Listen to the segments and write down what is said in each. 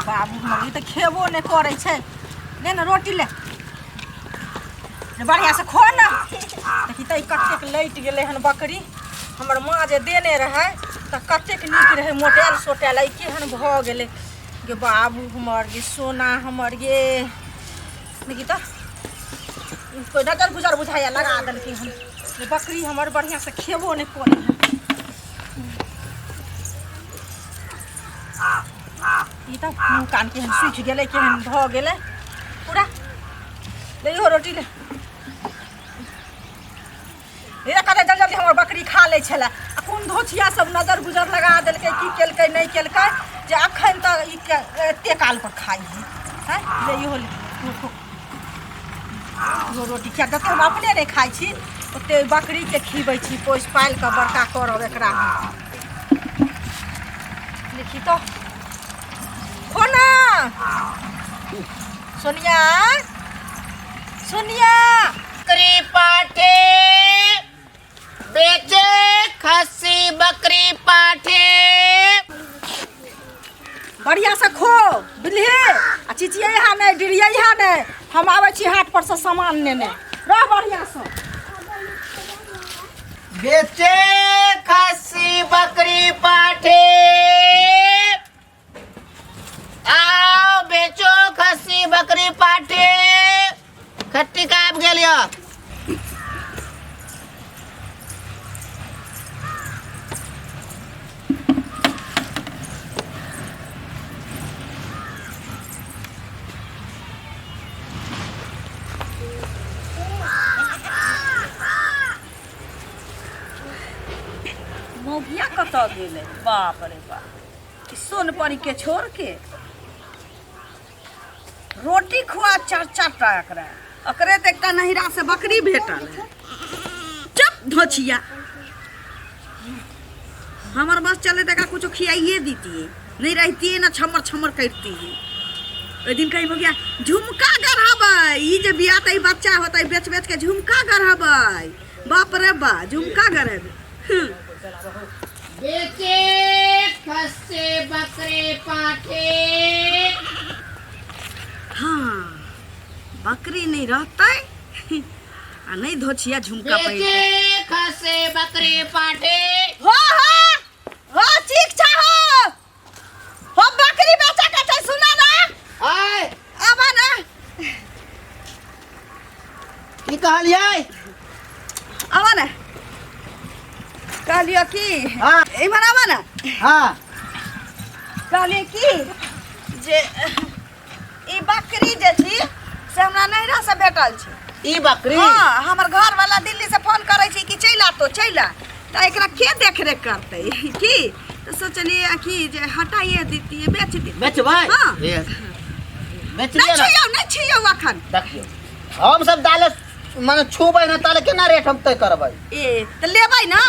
बाबू हमर ई तऽ खेबो नहि करै छै ले ने रोटी ले ले बढ़िआँसँ खो ने देखी तऽ ई कतेक लटि गेलै हन बकरी हमर माँ जे देने रहै तऽ कतेक नीक रहै मोटायल सोटायल ई केहन भऽ गेलै गे बाबू हमर गे सोना हमर गे देखी तऽ कोइ नजर गुजर बुझाइया लगा देलकै हन जे बकरी हमर बढ़िआँसँ खेबो नहि करै हन ई तऽ मुँह कान केहन सूखि गेलै केहन भऽ गेलै पूरा ले इहो रोटी ले हे कते जल्दी जल्दी हमर बकरी खा लै छलै आ कोन धोछिया सब नजर गुजर लगा देलकै की केलकै नहि केलकै जे अखन तक ई एते काल पर खाइ है हैं ले इहो ले इहो खो। इहो रोटी किया जते हम अपने नहि खाइ छी ओते बकरीके खिबै छी पोसि पालि कऽ बड़का करब एकरा हम। देखी तऽ खो ना सोनिया सोनिया बकरी पाठे बेचे खस्सी बकरी पाठे बढ़िया से खो बुझलिए आ चिचियै हा नहि डिरियै हा नहि हम आबै छी हाट पर से सामान नेने रह बढ़िया से बेचे खस्सी बकरी पाठे आओ बेचो खस्सी बकरी पाठे खट्टी का आबि गेल यऽ मौगिया कतऽ गेलै बाप रे बाप ई सोनपरी के छोड़ के रोटी खुआ चार चार टा एकरा एकरे तऽ एकटा नहिरा से बकरी भेटल है चुप धोछिया हमर बस चले तऽ एकरा कुछो खियाइए दीतिए नहीं रहतिए ना छमर छमर करतिए ओहि दिन कही गया झुमका गढ़ेबै ई जे बियाह तऽ बच्चा होतै बेच बेच के झुमका गढ़ेबै बाप रे बा झुमका गढ़ेबै बेचे खस्से बकरे पाठे हाँ बकरी नहीं रहतै आ नहीं धोछिया झुमका पहिरतै बेचे खस्से बकरे पाठे हो हो हो ठीक छै हो हो बकरी बेचा के छै सुना ना आय आबा ना की कहलियै आबा ना कहलियो की हाँ। इम्हर आबा ना हाँ कहलियै की जे ई बकरी जे छी से हमरा नैहरा से भेटल छै ई बकरी हाँ हमर घर वाला दिल्ली से फोन करै छै कि चलि आ तो चलि आ तऽ एकरा के देख रेख करतै की तऽ सोचलियै कि जे हटाइए दितियै बेच दितियै बेचबै हाँ। ए, बेच नहि लिअ ने छियौ नहि छियौ अखन देखियौ हम सब दाले माने छूबै ने ताले केना रेट हम तय करबै ए तऽ लेबै ने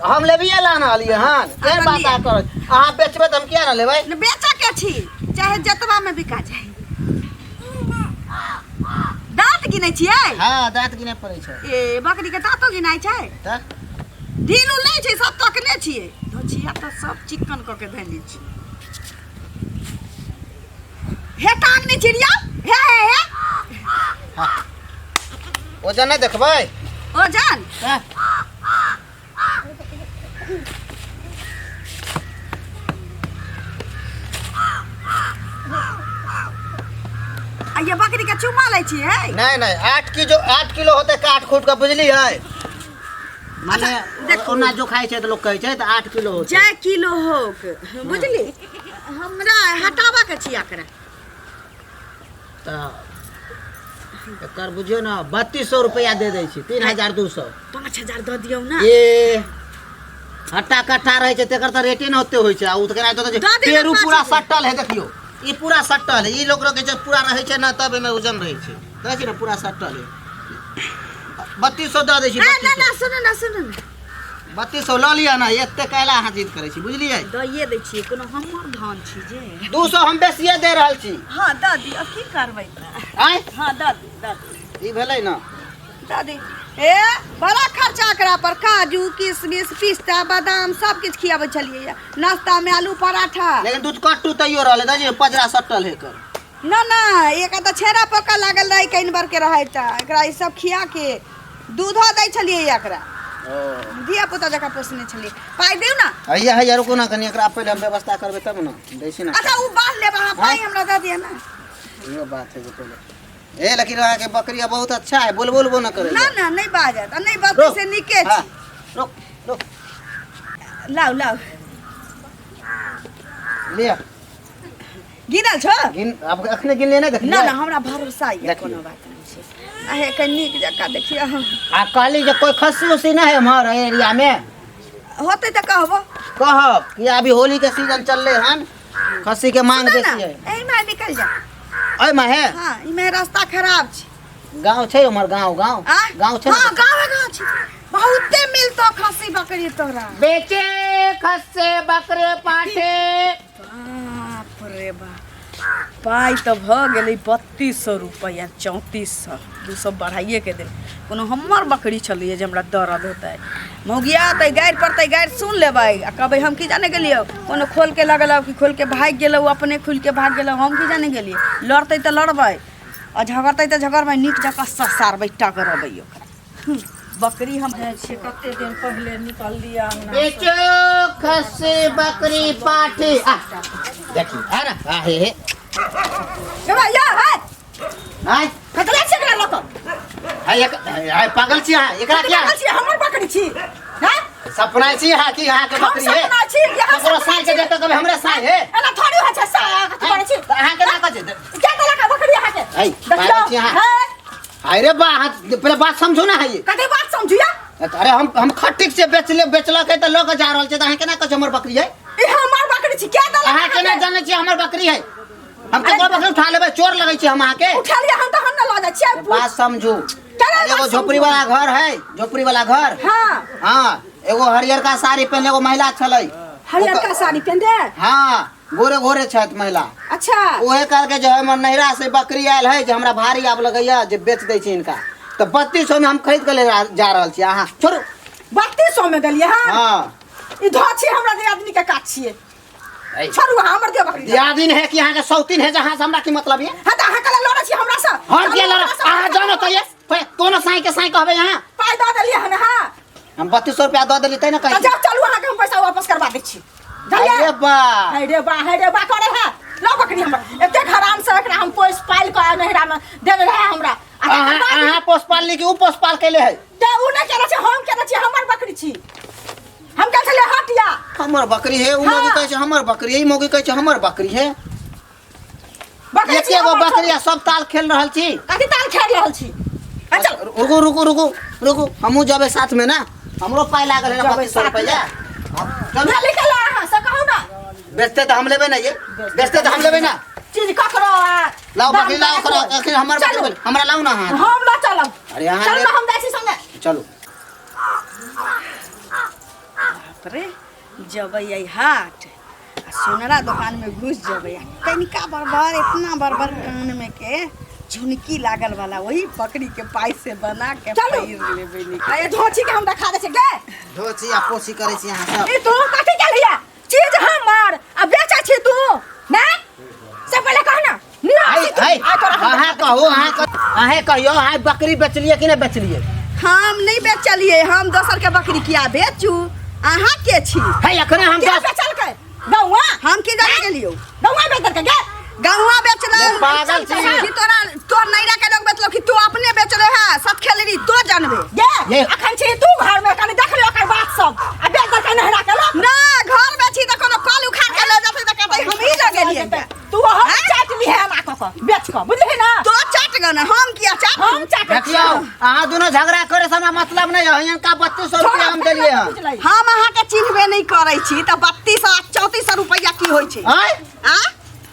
हम लेबिये ला रहलियै हन केहन बात अहाँ करै अहाँ बेचबै तऽ हम किया ने लेबै ने बेचऽ के छी चाहे जतबा में बिका जाए दाँत गिनै छियै हँ दाँत गिने पड़ै छै ए बकरी के दाँतो गिनाइ छै तऽ ढील उल नहि छै सब तकने छियै धोछिया तऽ सब चिक्कन कऽ के धैले छी हे टांग नहि चिड़िया हे हे हे वजन नहि देखबै ओ जान हँ। आ ये बकरी के चुमा लै छियै नहीं नहीं 8 किलो 8 किलो होते काट खूट के बुझलियै माने देखू। ओना जो खाइ छै तऽ लोक कहै छै तऽ 8 किलो होतै जाय किलो होक बुझली हमरा हटाबऽ के छी एकरा तऽ एकर बुझियौ ने 3200 रुपैआ दे दै छी 3200। 5000 दऽ दियौ ने। ए हट्टा कट्टा रहै छै तेकर तऽ रेटे ने ओते होइ छै आ ओ तऽ केना दऽ दै दऽ छै दियौ पेरू पाँच पूरा हजार। सट्टल है देखियौ ई पूरा सट्टल है ई लोक रखै छै पूरा रहै छै ने तब एहिमे वजन रहै छै देखै छी ने पूरा सट्टल है 3200 दऽ दै छी। ए ना 3200। ना सुनू ना सुनू ना। 3200 लऽ लिअ ने एते कैला अहाँ जिद करै छी बुझलियै। दइए दै छियै कोनो हमर धान छी जे 200 हम बेसिए दे रहल छी। हँ दऽ दियौ की करबै तऽ। आँय हँ दऽ दियौ दऽ दियौ। ई भेलै ने। दऽ दी। ए बड़ा खर्चा एकरा पर काजू किशमिश पिस्ता बादाम सब किछु खियाबै छलियै नाश्ता में आलू पराठा। लेकिन दूध कट्टू तैयो रहलै दादी, पजरा सटल है एकर। ना ना, एक तऽ छेड़ा पक्का लागल रहै कनि बार के रहै तऽ एकरा ई सब खिया के दूधो दै छलियै एकरा, धिया पुता जकाँ पोसने छलियै। पाइ दियौ ना। हैया हैया, रुकू ना कनि, एकरा पहिले हम व्यवस्था करबै तब ना दै छी ना। अच्छा ओ बान्ह लेब अहाँ, पाइ हमरा दऽ दिअ ना। इहो बात है जे पहिले ए, लेकिन अहाँके बकरिया बहुत अच्छा है, बोलबो उलबो ना करे। ना ना, नहीं बाजत आ नहीं बजतै से नीके हाँ, छी। रुक रुक। लाउ लाउ। लिअ। गिनल छौ? गिन, अब अखने गिनले नहि देखलियै? ना ना, हमरा भरोसा यऽ। देखियौ। कोनो बात नहि छै, आहे कनि नीक जकाँ देखियौ। आ कहली जे कोई खस्सी उस्सी नहि है हमार एरिया में? होतै तऽ कहबो। कहब कि अभी होली के सीजन चलले हन, खस्सी के मांग सुनऽ ने, बेसी है। एहिमे निकल जा। एहिमे है? हाँ, एहिमे रास्ता खराब छै। गाँव छै उम्हर? गाँव गाँव? आ? गाँव छै ने? हाँ, गाँव गाँव छै, बहुते मिलतो खस्सी बकरी तोरा। बेचे खस्से बकरे पाठे। बाप रे बाप, पाइ तऽ भऽ गेलै 3200 रुपैआ, 3400, 200 बढ़ाइएके देल। कोनो हमर बकरी छलैए जे हमरा दर्द होतै? मौगिया अतै, गारि पड़तै, गारि सुन लेबै आ कहबै हम की जाने गेलियै। कोनो खोलके लगलौ कि खोलके भागि गेलौ, अपने खुलिके भागि गेलौ, हम की जाने गेलियै। लड़तै तऽ लड़बै आ झगड़तै तऽ झगड़बै, नीक जकाँ ससारबै, टगरबै ओकरा। बकरी हम जाइ छियै, कते दिन पहिले निकललियै अङ्गना। बेचो खस्सी बकरी पाठी। आ देखी आ ना, आ हे हे। हे या हे। आय। कतला छै एकरा लऽ कऽ? हाय एक हाय, पागल छी अहाँ? एकरा कथी क्या पागल छी? हमर बकरी छी हैं? सपना छी अहाँ कि अहाँ के हम बकरी है? सपना छी यहाँ। ककरो साँय के देखतो कभी हमरे साँय है? एना थोड़ी होइ छै, कथी करै छी? तऽ अहाँ केना कहै छी? क्या देलक है बकरी अहाँके? है, देखियौ। पागल छी अहाँ। है। हाय रे बा, अहाँ पहिले बात समझू ना। है। कथी बात समझिया? अरे हम खट्टिक से बेचले, बेचलक है तऽ लऽ के जा रहल छै, तऽ अहाँ केना कहै छी हमर बकरी है? ई हमर बकरी छी, क्या देलक? अहाँ केना जानै छी हमर बकरी है? हम ककरो बकरी उठा लेबै? चोर लगै छी हम अहाँके? उठा लिया हम तऽ हम न लऽ जाइ छियै। बात समझू। केना एगो बात झोपड़ी समझू? वाला घर है, झोपड़ी वाला घर। हाँ। हाँ, एगो हरियरका साड़ी पहनले एगो महिला छलै। हरियरका साड़ी पहिनले? हाँ, गोरे गोरे छथि महिला। अच्छा। ओहे कहलकै जे हमर नैहरा से बकरी आयल है जे हमरा भारी आब लगैया जे बेच दै छी हिनका, तऽ 3200 में हम खरीद के ले जा रहल छी, अहाँ छोड़ू। 3200 में देलियै हन? हाँ। ई धो छी हमरा दियादनी के काज छियै। ऐ। छोड़ू अहाँ, हमर दिअ बकरी। दियादिन है कि अहाँके सौतीन है, जहाँ से हमरा की मतलब ये? हाँ, तऽ अहाँ कला लड़ै छी हमरा से? हम किया लड़ब? अहाँ जानो तऽ ये कोनो साई के साई कहबै अहाँ। पाइ दऽ देलियै हन अहाँ? हम 3200 रुपया दऽ देली तै ने कहै तऽ छी। जाउ, चलू, अहाँके हम पैसा वापस करबा दै छी। बुझलियै? अरे बा। है रे बा, है रे बा करे है। लौ बकरी हमर, एतेक हराम से एकरा हम पोसि पालि कऽ नैहरा मे देने रहे हमरा। आ तकर अहाँ बाद अहाँ पोसपाल ली कि उ पोसपाल कैले है? तऽ उ नहि केने छै, हम केने छियै, हमर बकरी छी। हम कहै छलियै हटिया। हमर बकरी है, उ हाँ। मौगी कहै छै हमर बकरी है, ई मौगी कहै छै हमर बकरी है। बकरी छी एके गो हमर। बकरी आ सब ताल खेल रहल छी। कथी ताल खेल रहल छी? अच्छा। रुकू रुकू रुकू रुकू, हमहूँ जेबै साथ में ना, हमरो पाइ लागल है ना। जेबै 3200 साथ में। रुपैआ। चलू। ना लिखल अहाँ से कहू ना। बेचते तऽ हम लेबै ना, ये बेचते तऽ हम लेबै ना। चीज ककरो आ लाउ दाम बकरी लाउ। ककरो। करो अखन हमर बकरी चलू। भेल। हमरा लाउ ना अहाँ। हम लऽ चलब। अरे अहाँ चलू ले- ना, हम जाइ छी संगे। चलू। बाप रे, जबै आई हाट आ सोनरा दोकान में घुस जबै आ तनिका बरबर इतना बरबर कान में के झुनकी लागल वाला वही बकरी के पाई से बना के चलू। पहिर लेबै नीक। आ ये धोची के हम देखा दै छियै गे। धोची आ पोसी करै छी अहाँ सब। ई तू कथी केलियै? चीज हमर आ बेचै छी तू ने? से पहिले कह ना। हाय हाय, अहाँ कहू, अहाँ अहें कहियौ, अहाँ बकरी बेचलियै कि नहि बेचलियै? हम नहीं बेचलिए, हम दोसर के बकरी किया बेचू? अहाँ के छी? है अखने हम के दस बेचलकै? गौआ। हम की जाने गेलियो? गौआ बेच देलकै गे। गहुआ बेचलो। ये पागल छी। कि तोरा तोर नैरा के लोग बेचलो कि तू अपने बेचले है? सब खेलरी तो जानबे। गे। ये। अखन छी तू घर में, कनी देख लियो ओकर बात सब आ बेच देलकै नहरा के लोग। ना घर में छी त कोनो कल उखाड़ के ले जतै त कहतै हम ही लगेलियै। तू हम चाट लिहे एना कऽ कऽ बेच कऽ, बुझलिही ना? तो चाट गना, हम किया चाट? हम चाट। देखियौ, अहाँ दुनू झगड़ा करे से हमरा मतलब नहीं है। हिनका 3200 रुपया हम देलियै हन। हम अहाँ के चिन्हबे नहीं करै छी त 3200 आ 3400 रुपैया की होइ छै? आँय? आ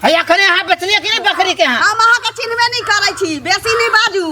है अखने अहाँ बेचलियै कि नहि बकरी के अहाँ? हम अहाँ के चिन्हबे नहीं करै छी, बेसी नहीं बाजू।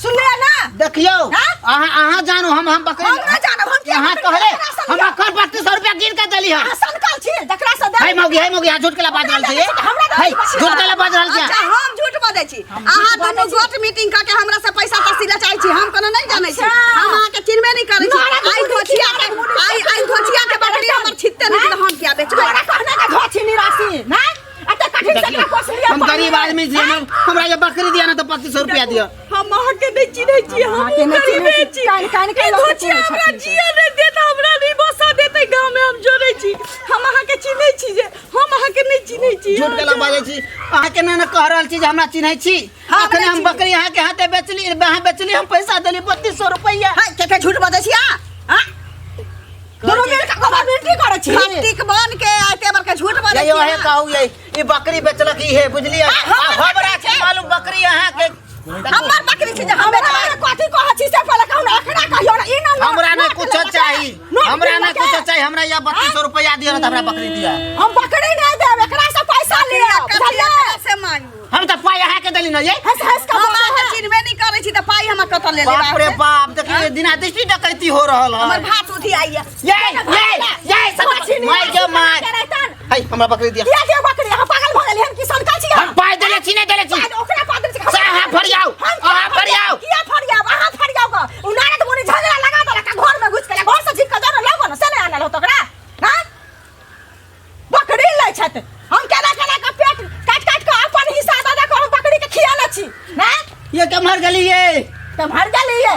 सुनलियै ना देखियौ हाँ? अहाँ अहाँ जानू हम हम बकरी हम ना जानब, हम किया अहाँ बकरी कहले केकरा से हम लिअ? अखन 3200 रुपया गिन के देली हन अहाँ सनकल छी जकरा से है मौगी है मौगी अहाँ झूठ के ला बाज रहल छी हमरा है झूठ के ला बाज रहल छी अच्छा हम झूठ बजै छी हम अहाँ झूठ दुनू बजै छी। गोट मीटिंग कऽ के हमरा से पैसा तसीला चाहै छी हम कोनो नहीं जानै छी अच्छा। हम अहाँ के चिन्हबे नहीं करै छी नारद आई मुनि धोचिया के नारद मुनि आई आई धोचिया के बकरी हमर छिटते नहीं तऽ हम किया बेचबै तोरा कहने के धोछी निराशी ना एते कठिन से देखियौ, एकरा पोसलियै हम गरीब आदमी छी हमरा जे बकरी दिया ना तो 2500 रुपया दिअ हम अहाँ के नहीं चिन्है छी हम अहाँके नहि गरीबे चिन्है छी। छी कान कान के ई लोक धोचिया चिन्है हमरा छथिन। जिए नहीं देत हमरा नहीं बसा देतै गाँव में हम जोड़ै छी हम अहाँ के चिन्है छी जे हम अहाँ के नहीं चिन्है छी झूठ के ला बाजै छी अहाँ के ना ना कह रहल छी जे हमरा चिन्है छी हमरा अखने हम चिन्है। बकरी अहाँ के हाथे बेचली अहाँ बेचली हम पैसा देली 3200 रुपया हाय के के झूठ बजै छी अहाँ आँ? दुनू मिल के कमर करै छी खट्टीक बन के आते बड़का झूठ बजै ये छी हे अहाँ। कहू ये ई बकरी बेचलक ई हे बुझलियै आ हमरा की मालूम बकरी अहाँ के हमर बकरी छी जे हम हमरा बेचबै कथी कहै छी से पहिले कहू ने अखना कहियो ने ई ना हमरा ना कुछ चाही हमरा ना कुछ चाही हमरा या 3200 रुपया दिअ ना त हमरा बकरी दिअ हम बकरी नहीं देब एकरा से पैसा लिअ कथी बुझलियै से मांगू हम त पाई अहाँ के देली ना ये हंस हंस के हम बोलै अहाँ है। चिन्हबे नहीं करै छी तऽ पाइ हमरा कतऽ ले लेब बाप रे बाप देखिए दिना दृष्टि डकैती हो रहल है हमर भात उठी आइया ये ये ये सब माय के my my है हमरा बकरी दिअ किया दियौ बकरी अहाँ पागल भऽ गेलियै हम की सनकल छी हम पाई देले छी नहीं देले छी पाइ ओकरा पा देने छी से अहाँ फरियाउ अहाँ फरियाउ किया फरियाउ अहाँ फरियाउ ग उ नारद मुनि झगड़ा लगा देलक आ घर में घुसि गेलै घर से झिक के जानो लगो न से नहि आनल होत ओकरा हाँ बकरी लै छथि हम केना केना के पेट काटि काटि के अपन हिस्सा दऽ दऽ के हम बकरी के खियाले छी ना ये केम्हर गेली ये तऽ मर गेलियै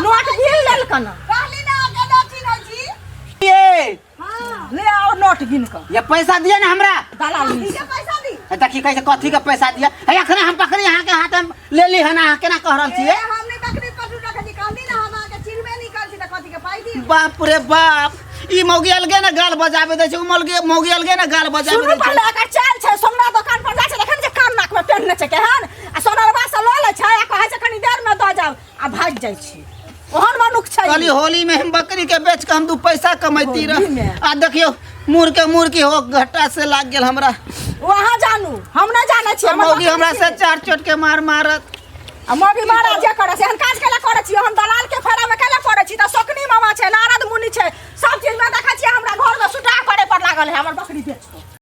नोट गिन लेलकन कहली ना गदा चिन्है छी ये ले आओ नोट गिन कऽ ये पैसा दिया ना हमरा दलाली ये पैसा दी ए, देखी कैसे कथी के पैसा दिया है अखने हम बकरी अहाँ के हाथ में ले ली हन अहाँ केना कह रहल ए छियै हम नहीं बकरी पशु रखै छी कहली ना हम अहाँ के चिन्हबे नहीं करै छी तऽ कथी के पाइ दी बाप रे बाप ई मौगी अलगे ने गाल बजाबे दै छै उ मौगी मौगी अलगे ने गाल बजाबे सुनू दै छै पहिले एकर चाल छै सोना दोकान पर जाइ छै देखै ने जे कान नाक में पेन्हने छै केहन आ सोनरवा से लऽ लै छै आ कहै छै कनी देर में दऽ जाउ आ भागि जाइ छै ओहन मनुख छै कहली होली में हम बकरी के बेच के हम दू पैसा कमैती रह होली में? आ देखियो मुर के मुर्गी हो घाटा से लाग गेल हमरा ओ अहाँ जानू हम नहि जानै छियै हमर मौगी बकरी हमरा से छी। चार चोट के मार मारत आ मौगी मारा जे करै छै एहन काज कैला करै छी हम दलाल के फेरा में कैला पड़ै छी तऽ शकुनी मामा छै नारद मुनि छै सब चीज में देखै छियै हमरा घर में सुटा करे पर लागल है हमर बकरी बेच कऽ।